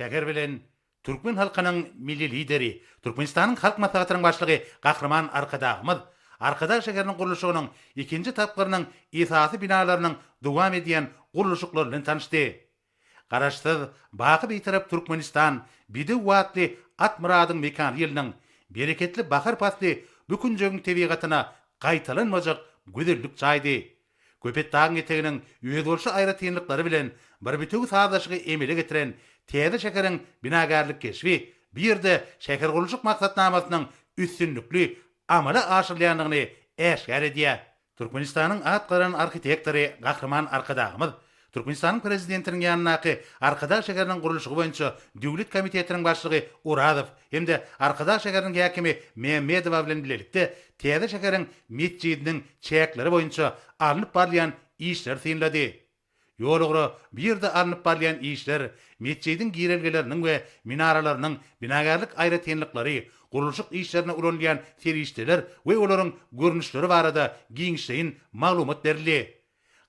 Säher bilen türkmen halkynyň Milli Lideri, Türkmenistanyň Halk Maslahatynyň Başlygy Gahryman Arkadagymyz Arkadag şäheriniň gurluşygynyň ikinji tapgyrynyň esasy binalarynyň dowam edýän gurluşyklary bilen tanyşdy. Garaşsyz, baky Bitarap Türkmenistan bedew atly at myradyň mekany ýylynyň bereketli bahar pasly bu künjegiň tebigatyna gaýtalanmajak gözellik çaýdy. Köpetdagyň eteginiň özboluşly aýratynlyklary bilen bir bitewi sazlaşygy emele getiren täze şäheriň binagärlik keşbi bu ýerde şähergurluşyk maksatnamasynyň üstünlikli amala aşyrylýandygyny äşgär edýär. Türkmenistanyň at gazanan arhitektory Gahryman Arkadagymyz Türkmenistanyň Prezidentiniň ýanyndaky Arkadag şäheriniň gurluşygy boýunça döwlet komitetiniň başlygy Orazow hem-de Arkadag şäheriniň häkimi Mämmedowa bilen bilelikde täze şäheriň metjidiniň çäkleri boýunça alnyp barylýan işleri synlady. Ýolugra bu ýerde alnyp barylýan işler, metjidiň girelgeleriniň we minaralarynyň binagärlik aýratynlyklary, gurluşyk işlerinde ulanylýan serişdeler we olaryň görnüşleri barada giňişleýin maglumat berildi.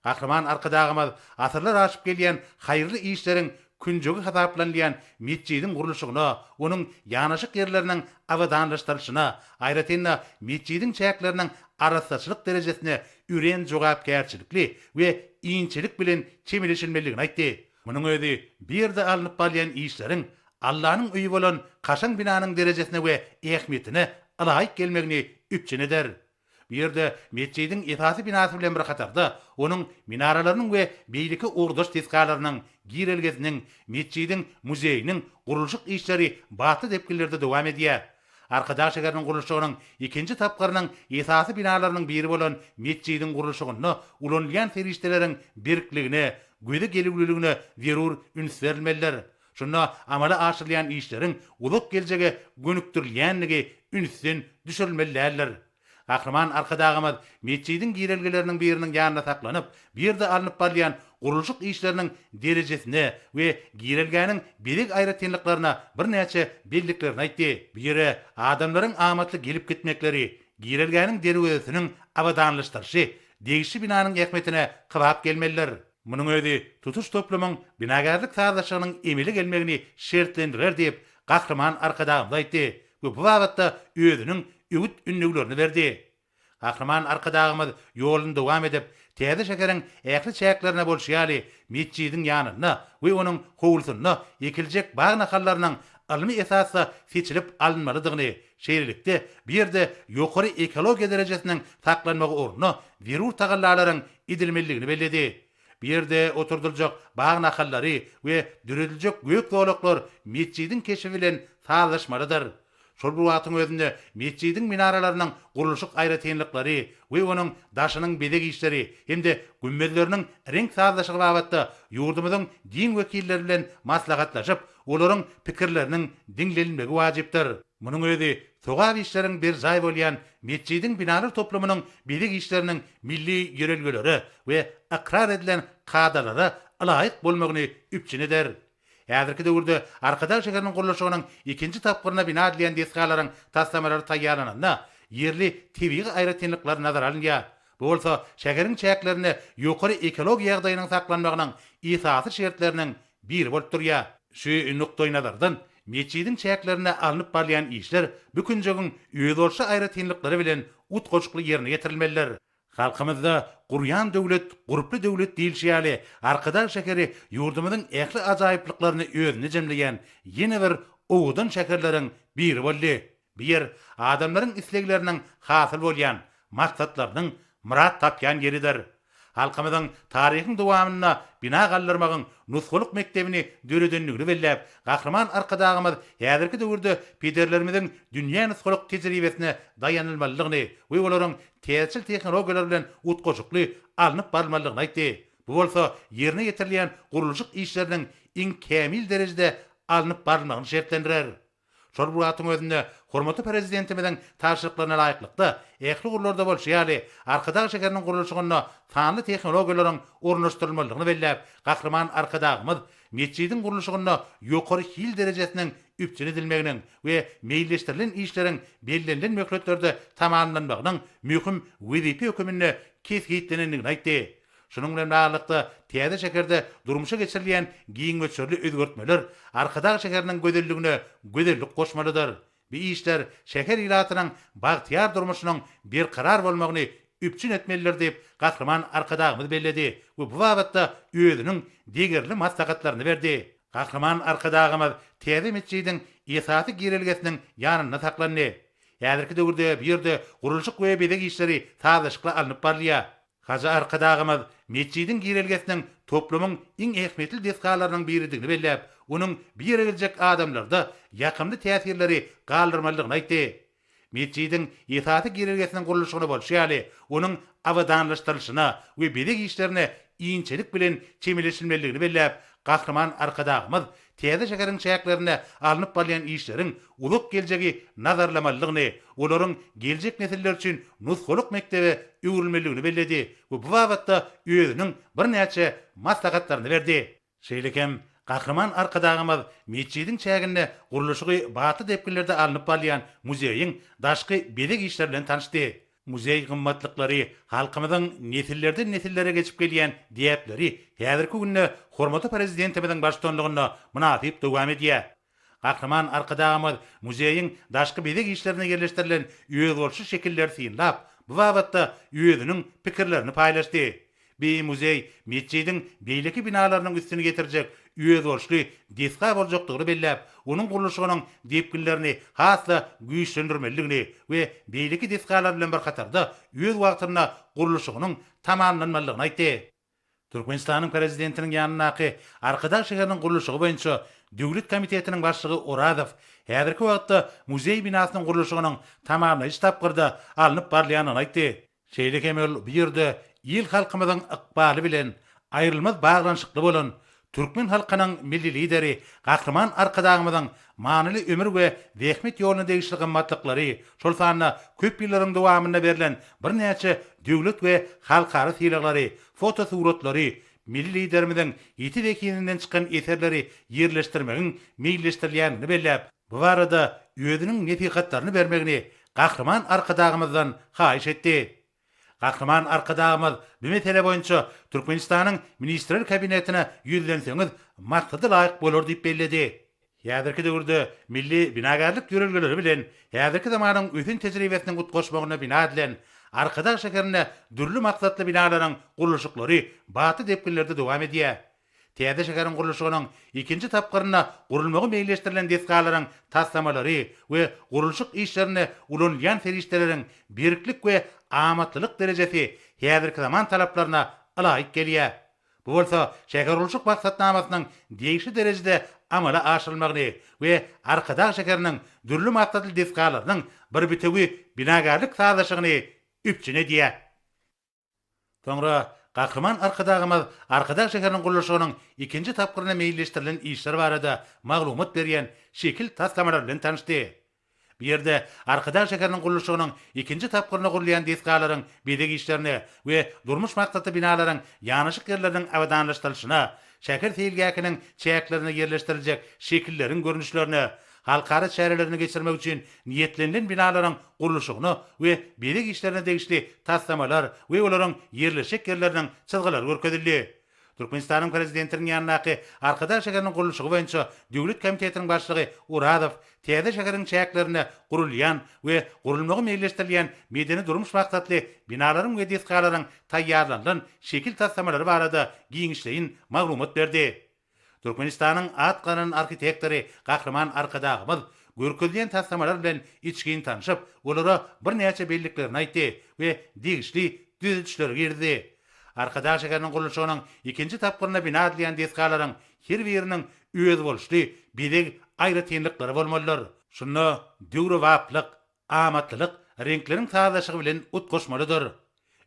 Gahryman Arkadagymyz asyrlar aşyp gelýän haýyrly işleriň künjegi hasaplanylýan metjidiň gurluşygyna, onuň ýanaşyk ýerleriniň abadanlaşdyrylyşyna, aýratyn-da, metjidiň çäkleriniň arassaçylyk derejesine örän jogapkärçilikli we inçelik bilen çemeleşilmelidigini aýtdy. Munuň özi bu ýerde alnyp barylýan işleriň Allanyň öýi bolan kaşaň binanyň derejesine we ähmiýetine ylaýyk gelmegini üpjün eder. Bu ýerde metjidiň esasy binasy bilen bir hatarda, onuň minaralarynyň we beýleki ugurdaş desgalarynyň, girelgesiniň, metjidiň muzeýiniň gurluşyk işleri batly depginlerde dowam edýär. Arkadag şäheriniň gurluşygynyň ikinji tapgyrynyň esasy binalarynyň biri bolan metjidiň gurluşygynda ulanylýan serişdeleriň berkligine, göze gelüwliligine zerur üns berilmelidir. Şunda amala aşyrylýan işleriň uzak geljege gönükdirilýändigi ünsden düşürilmeli däldir. Gahryman Arkadagymyz metjidiň girelgeleriniň biriniň ýanynda saklanyp, bu ýerde alnyp barylýan gurluşyk işleriniň derejesine we girelgäniň bezeg aýratynlyklaryna birnäçe belliklerini aýtdy. Bu ýere adamlaryň amatly gelip-gitmekleri, girelgäniň derwezesiniň abadanlaşdyrylyşy degişli binanyň ähmiýetine kybap gelmelidir. Munuň özi tutuş toplumyň binagärlik sazlaşygynyň emele gelmegini şertlendirer diýip, Gahryman Arkadagymyz aýtdy we bu babatda özüniň öwüt-ündewlerini berdi. Gahryman Arkadagymyz ýoluny dowam edip, täze şäheriň ähli çäklerinde bolşy ýaly, metjidiň ýanynda we onuň howlusynda ekiljek bag nahallarynyň ylmy esasda seçilip alynmalydygyny, şeýlelikde, bu ýerde ýokary ekologiýa derejesiniň saklanmagy ugrunda zerur tagallalaryň edilmelidigini belledi. Bu ýerde oturdyljak bag nahallary we dörediljek gök zolaklar metjidiň keşbi bilen sazlaşmalydyr. Şol bir wagtyň özünde metjidiň minaralarynyň gurluşyk aýratynlyklary we onuň daşynyň bezeg işleri hem-de gümmezleriniň reňk sazlaşygy babatda ýurdumyzyň din wekilleri bilen maslahatlaşyp, olaryň pikirleriniň diňlenilmegi wajypdyr. Munuň özi sogap işleriň berjaý bolýan metjidiň binalar toplumynyň bezeg işleriniň milli ýörelgelere we ykrar edilen kadalara ylaýyk bolmagyny üpjün eder. Häzirki döwürde Arkadag şäheriniň gurluşygynyň ikinji tapgyrynda bina edilýän desgalaryň taslamalary taýýarlananda, ýerli tebigy aýratynlyklar nazara alynýar. Bu bolsa şäheriň çäklerinde ýokary ekologiýa ýagdaýynyň saklanmagynyň esasy şertleriniň biri bolup durýar. Şu nukdaýnazardan, metjidiň çäklerinde alnyp barylýan işler bu künjegiň özboluşly aýratynlyklary bilen utgaşykly ýerine ýetirilmelidir. Halkymyzda Gurýan döwlet, gurply döwlet diýlişi ýaly, Arkadag şäheri ýurdumyzyň ähli ajaýyplyklaryny özünde jemleýän ýene bir owadan şäherleriň biri boldy. Bu ýer adamlaryň islegleriniň hasyl bolýan, maksatlarynyň myrat tapýan ýeridir. Halkymyzyň taryhyň dowamynda bina galdyrmagyň nusgalyk mekdebini döredendigini belläp, Gahryman Arkadagymyz häzirki döwürde pederlerimiziň dünýä nusgalyk tejribesine daýanylmalydygyny we olaryň täzeçil tehnologiýalar bilen utgaşykly alnyp barylmalydygyny aýtdy. Bu bolsa ýerine ýetirilýän gurluşyk işleriniň iň kämil derejede alnyp barylmagyny şertlendirer. Şol bir wagtyň özünde, hormatly Prezidentimiziň tabşyryklaryna laýyklykda, ähli ugurlarda bolşy ýaly, Arkadag şäheriniň gurluşygynda sanly tehnologiýalaryň ornaşdyrylmalydygyny belläp, Gahryman Arkadagymyz metjidiň gurluşygynda ýokary hil derejesiniň üpjün edilmeginiň we meýilleşdirilen işleriň bellenilen möhletlerde tamamlanmagynyň möhüm wezipe höküminde kesgitlenendigini aýtdy. Şunuň bilen baglylykda, täze şäherde durmuşa geçirilýän giň möçberli özgertmeler Arkadag şäheriniň gözelligine gözellik goşmalydyr. Bu işler şäher ilatynyň bagtyýar durmuşynyň berkarar bolmagyny üpjün etmelidir diýip, Gahryman Arkadagymyz belledi we bu babatda özüniň degerli maslahatlaryny berdi. Gahryman Arkadagymyz täze metjidiň esasy girelgesiniň ýanynda saklandy. Häzirki döwürde bu ýerde gurluşyk we bezeg işleri sazlaşykly alnyp barylýar. Hajy Arkadagymyz metjidiň girelgesiniň toplumyň iň ähmiýetli desgalarynyň biridigini belläp, onuň bu ýere geljek adamlarda ýakymly täsirleri galdyrmalydygyny aýtdy. Metjidiň esasy girelgesiniň gurluşygyna bolşy ýaly, onuň abadanlaşdyrylyşyna we bezeg işlerine inçelik bilen çemeleşilmelidigini belläp, Gahryman Arkadagymyz täze şäheriň çäklerinde alnyp barylýan işleriň uzak geljegi nazarlamalydygyny, olaryň geljek nesiller üçin nusgalyk mekdebe öwrülmelidigini belledi we bu babatda özüniň birnäçe maslahatlaryny berdi. Şeýle hem Gahryman Arkadagymyz metjidiň çäginde gurluşygy batly depginlerde alnyp barylýan muzeýiň daşky bezeg işleri bilen tanyşdy. Muzeý gymmatlyklary, halkymyzyň nesillerden-nesillere geçip gelýän däpleri häzirki günde hormatly Prezidentimiziň baştutanlygynda mynasyp dowam edýär. Gahryman Arkadagymyz muzeýiň daşky bezeg işlerine ýerleşdirilen özboluşly şekilleri synlap, bu babatda özüniň pikirlerini paýlaşdy. Bi muzeý metjidiň beýleki binalarynyň üstüni ýetirjek özboluşly desga boljakdygyny belläp, onuň gurluşygynyň depginlerini has-da güýçlendirmelidigini we beýleki desgalar bilen bir hatarda öz wagtynda gurluşygynyň tamamlanmalydygyny aýtdy. Türkmenistanyň Prezidentiniň ýanyndaky Arkadag şäheriniň gurluşygy boýunça döwlet komitetiniň başlygy Orazow häzirki wagtda muzeý binasynyň gurluşygynyň tamamlaýjy tapgyrda alnyp barylýandygyny aýtdy. Şeýle hem ol bu ýerde il-halkymyzyň ykbaly bilen aýrylmaz baglanyşykly bolan türkmen halkynyň Milli Lideri Gahryman Arkadagymyzyň manyly ömür we zähmet ýoluna degişli gymmatlyklary, şol sanda köp ýyllaryň dowamynda berlen birnäçe döwlet we halkara sylaglary, fotosuratlary, Milli Liderimiziň ýiti zehininden çykan eserleri ýerleşdirmegiň meýilleşdirilýändigini belläp, bu barada özüniň nesihatlaryny bermegini Gahryman Arkadagymyzdan haýyş etdi. Gahryman Arkadagymyz bu mesele boýunça Türkmenistanyň Ministrler Kabinetine ýüzlenseňiz maksada laýyk bolar diýip belledi. Häzirki döwürde milli binagärlik ýörelgeleri bilen häzirki zamanyň ösen tejribesiniň utgaşmagynda bina edilen Arkadag şäherinde dürli maksatly binalaryň gurluşyklary batly depginlerde dowam edýär. Täze şäheriň gurluşygynyň ikinji tapgyrynda gurulmagy meýilleşdirilen desgalaryň taslamalary we gurluşyk işlerinde ulanylýan serişdeleriň berklik we amatlylyk derejesi häzirki zaman talaplaryna ylaýyk gelýär. Bu bolsa şähergurluşyk maksatnamasynyň degişli derejede amala aşyrylmagyny we Arkadag şäheriniň dürli maksatly desgalarynyň bir bitewi binagärlik sazlaşygyny üpjün edýär. Soňra Gahryman Arkadagymyz Arkadag şäheriniň gurluşygynyň ikinji tapgyrynda meýilleşdirilen işler barada maglumat berýän şekil taslamalary bilen tanyşdy. Bu ýerde Arkadag şäheriniň gurluşygynyň ikinji tapgyrynda gurulýan desgalaryň bezeg işlerine we durmuş maksatly binalaryň ýanaşyk ýerleriniň abadanlaşdyrylyşyna, şäher seýilgähiniň çäklerinde ýerleşdiriljek şekilleriň görnüşlerine, halkara çärelerini geçirmek üçin niýetlenilen binalaryň gurluşygyna we bezeg işlerine degişli taslamalar we olaryň ýerleşjek ýerleriniň çyzgylary görkezildi. Türkmenistanyň Prezidentiniň ýanyndaky Arkadag şäheriniň gurluşygy boýunça döwlet komitetiniň başlygy Orazow täze şäheriň çäklerinde gurulýan we gurulmagy meýilleşdirilýän medeni-durmuş maksatly binalaryň we desgalaryň taýýarlanylan şekil taslamalary barada giňişleýin maglumat berdi. Türkmenistanyň at gazanan arhitektory Gahryman Arkadagymyz görkezilýän taslamalar bilen içgin tanşyp, olara birnäçe belliklerini aýtdy we degişli düzedişleri girizdi. Arkadag şäheriniň gurluşygynyň ikinji tapgyrynda bina edilýän desgalaryň her biriniň özboluşly bezeg aýratynlyklary bolmalydyr. Şunda döwrebaplyk, amatlylyk reňkleriň sazlaşygy bilen utgaşmalydyr.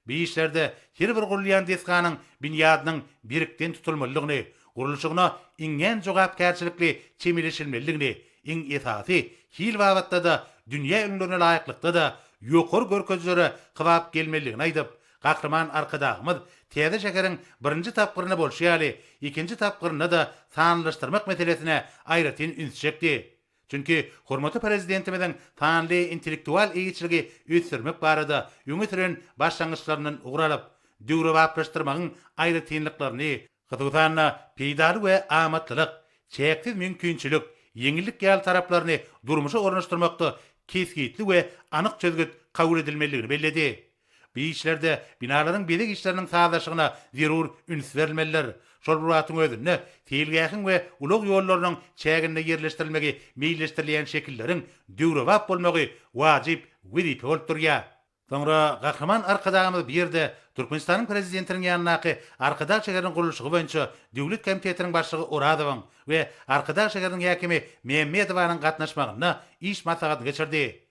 Bu işlerde her bir gurulýan desganyň binýadynyň berkden tutulmalydygyny, gurluşygyna iňňän jogapkärçilikli çemeleşilmelidigini, iň esasy, hil babatda-da dünýä ülňülerine laýyklykda-da ýokary görkezijilere kybap gelmelidigini aýdyp, Gahryman Arkadagymyz täze şäheriň birinji tapgyrynda bolşy ýaly, ikinji tapgyrynda-da sanlylaşdyrmak meselesine aýratyn üns çekdi. Çünki hormatly Prezidentimiziň sanly intellektual eýeçiligi ösdürmek barada öňe süren başlangyçlaryndan ugur alyp, döwrebaplaşdyrmagyň aýratynlyklaryny, hususan-da, peýdaly we amatlylyk, çäksiz mümkinçilik, ýeňillik ýaly taraplaryny durmuşa ornaşdyrmakda kesgitli we anyk çözgüt kabul edilmelidigini belledi. Bu işlerde binalaryň bezeg işleriniň sazlaşygyna zerur üns berilmelidir. Şol bir wagtyň özünde, seýilgähiň we ulag ýollarynyň çäginde ýerleşdirilmegi meýilleşdirilýän şekilleriň döwrebap bolmagy wajyp wezipe bolup durýar. Soňra Gahryman Arkadagymyz bu ýerde Türkmenistanyň Prezidentiniň ýanyndaky Arkadag şäheriniň gurluşygy boýunça döwlet komitetiniň başlygy Orazowyň we Arkadag şäheriniň häkimi Mämmedowanyň gatnaşmagynda iş maslahatyny geçirdi.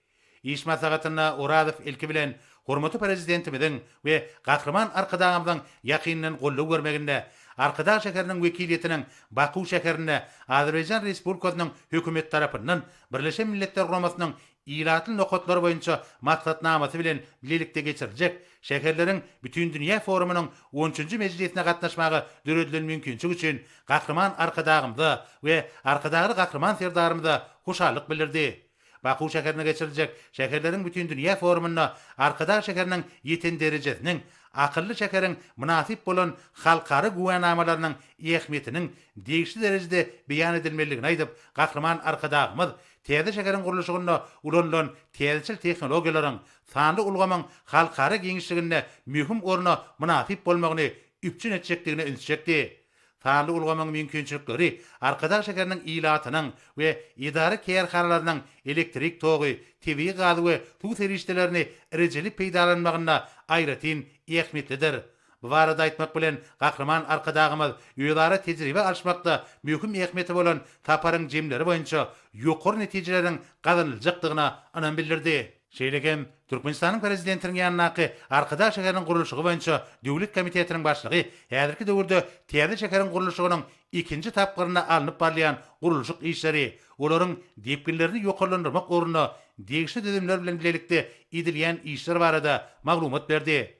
Iş maslahatynda Orazow ilki bilen, hormatly Prezidentimiziň we Gahryman Arkadagymyzyň ýakyndan goldaw bermeginde Arkadag şäheriniň wekiliýetiniň Baku şäherinde Azerbaýjan Respublikasynyň Hökümeti tarapyndan Birleşen Milletler Guramasynyň Ilatly nokatlar boýunça maksatnamasy bilen bilelikde geçiriljek Şäherleriň bütindünýä forumynyň on üçünji mejlisine gatnaşmaga döredilen mümkinçilik üçin Gahryman Arkadagymyza we Arkadagly Gahryman Serdarymyza hoşallyk bildirdi. Baku şäherinde geçiriljek Şäherleriň bütindünýä forumynda Arkadag şäheriniň ýeten derejesiniň, akylly şäheriň mynasyp bolan halkara güwänamalarynyň ähmiýetiniň degişli derejede beýan edilmelidigini aýdyp, Gahryman Arkadagymyz täze şäheriň gurluşygynda ulanylan täzeçil tehnologiýalaryň, sanly ulgamyň halkara giňişliginde möhüm orna mynasyp bolmagyny üpjün etjekdigine üns çekdi. Sanly ulgamyň mümkinçilikleri Arkadag şäheriniň ilatynyň we edara-kärhanalarynyň elektrik togy, tebigy gazy we suw serişdelerini rejeli peýdalanmagynda aýratyn ähmiýetlidir. Bu barada aýtmak bilen, Gahryman Arkadagymyz özara tejribe alyşmakda möhüm ähmiýeti bolan saparyň jemleri boýunça ýokary netijeleriň gazanyljakdygyna ynam bildirdi. Şeýle hem Türkmenistanyň Prezidentiniň ýanyndaky Arkadag şäheriniň gurluşygy boýunça döwlet komitetiniň başlygy häzirki döwürde täze şäheriň gurluşygynyň ikinji tapgyrynda alnyp barylýan gurluşyk işleri, olaryň depginlerini ýokarlandyrmak ugrunda degişli düzümler bilen bilelikde edilýän işler barada maglumat berdi.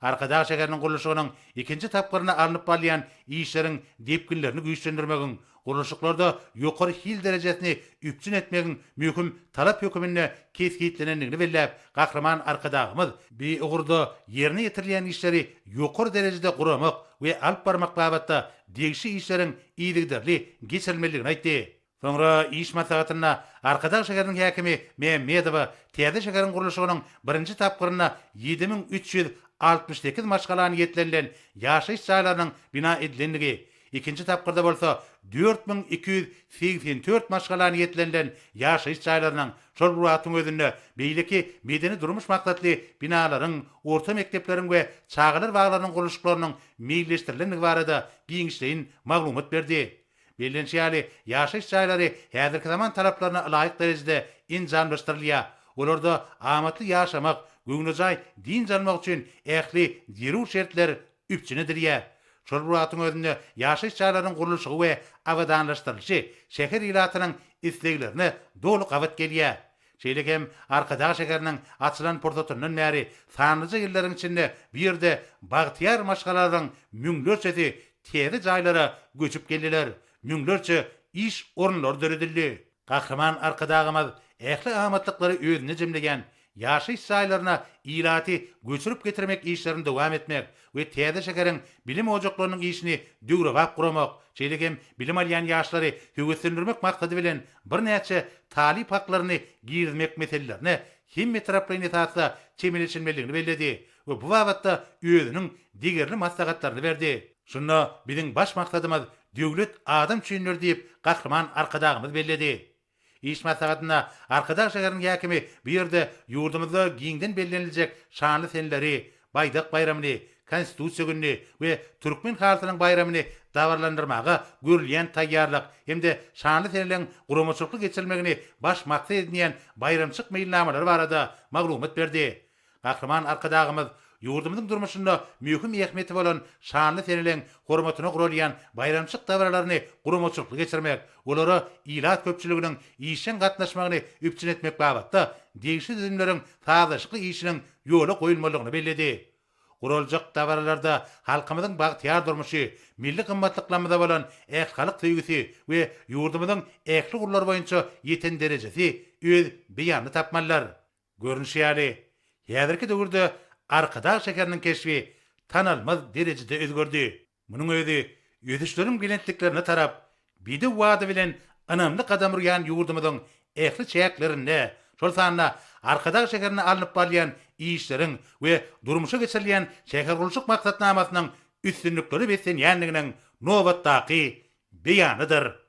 Arkadag şäheriniň gurluşygynyň ikinji tapgyrynda alnyp barylýan işleriň depginlerini güýçlendirmegiň, gurluşyklarda ýokary hil derejesini üpjün etmegiň möhüm talap höküminde kesgitlenendigini belläp, Gahryman Arkadagymyz bu ugurda ýerine ýetirilýän işleri ýokary derejede guramak we alyp barmak babatda degişli işleriň yzygiderli geçirilmelidigini aýtdy. Soňra iş maslahatynda Arkadag şäheriniň häkimi Mämmedowa täze şäheriň gurluşygynyň birinji tapgyrynda 7368 maşgala niýetlenilen ýaşaýyş jaýlarynyň bina edilendigi, ikinji tapgyrda bolsa 4284 maşgala niýetlenilen ýaşaýyş jaýlarynyň, şol bir wagtyň özünde beýleki medeni-durmuş maksatly binalaryň, orta mekdepleriň we çagalar baglarynyň gurluşyklarynyň meýilleşdirilendigi barada giňişleýin maglumat berdi. Bellenişi ýaly, ýaşaýyş jaýlary häzirki zaman talaplaryna ylaýyk derejede enjamlaşdyrylýar. Olarda amatly ýaşamak, göwnejaý dynç almak üçin ähli zerur şertler üpjün edilýär. Şol bir wagtyň özünde ýaşaýyş jaýlarynyň gurluşygy we abadanlaşdyrylyşy şäher ilatynyň isleglerine doly gabat gelýär. Şeýle hem Arkadag şäheriniň açylan pursatyndan bäri sanlyja ýyllaryň içinde bu ýerde bagtyýar maşgalalaryň müňlerçesi täze jaýlara göçüp geldiler, müňlerçe iş orunlary döredildi. Gahryman Arkadagymyz ähli amatlyklary özünde jemleýän ýaşaýyş jaýlaryna ilaty göçürip getirmek işlerini dowam etmek we täze şäheriň bilim ojaklarynyň işini döwrebap guramak, şeýle hem bilim alýan ýaşlary höweslendirmek maksady bilen birnäçe talyp haklaryny girizmek meselelerine hemmetaraplaýyn esasda çemeleşilmelidigini belledi we bu babatda özüniň degerli maslahatlaryny berdi. Şunda biziň baş maksadymyz Döwlet adam üçindir diýip, Gahryman Arkadagymyz belledi. Iş maslahatynda Arkadag şäheriniň häkimi bu ýerde ýurdumyzda giňden belleniljek şanly seneleri, Baýdak baýramyny, Konstitusiýa gününi we Türkmen halysynyň baýramyny dabaralandyrmaga görülýän taýýarlyk hem-de şanly seneleriň guramaçylykly geçirilmegini baş maksat edinýän baýramçyk meýilnamalary barada maglumat berdi. Gahryman Arkadagymyz ýurdumyzyň durmuşynda möhüm ähmiýeti bolan şanly seneleriň hormatyna guralýan baýramçylyk dabaralaryny guramaçylykly geçirmek, olara ilat köpçüliginiň işjeň gatnaşmagyny üpjün etmek babatda degişli düzümleriň sazlaşykly işiniň ýola goýulmalydygyny belledi. Guraljak dabaralarda halkymyzyň bagtyýar durmuşy, milli gymmatlyklarymyza bolan ählihalk söýgüsi we ýurdumyzyň ähli ugurlar boýunça ýeten derejesi öz beýanyny tapmalydyr. Görnüşi ýaly, häzirki döwürde Arkadag şäheriniň keşbi tanalmaz derejede özgerdi. Munuň özi ösüşleriň belentliklerine tarap bedew bady bilen ynamly gadam urýan ýurdumyzyň ähli çäklerinde, şol sanda Arkadag şäherinde alnyp barylýan işleriň we durmuşa geçirilýän şähergurluşyk maksatnamasynyň üstünliklere beslenýändiginiň nobatdaky beýanydyr.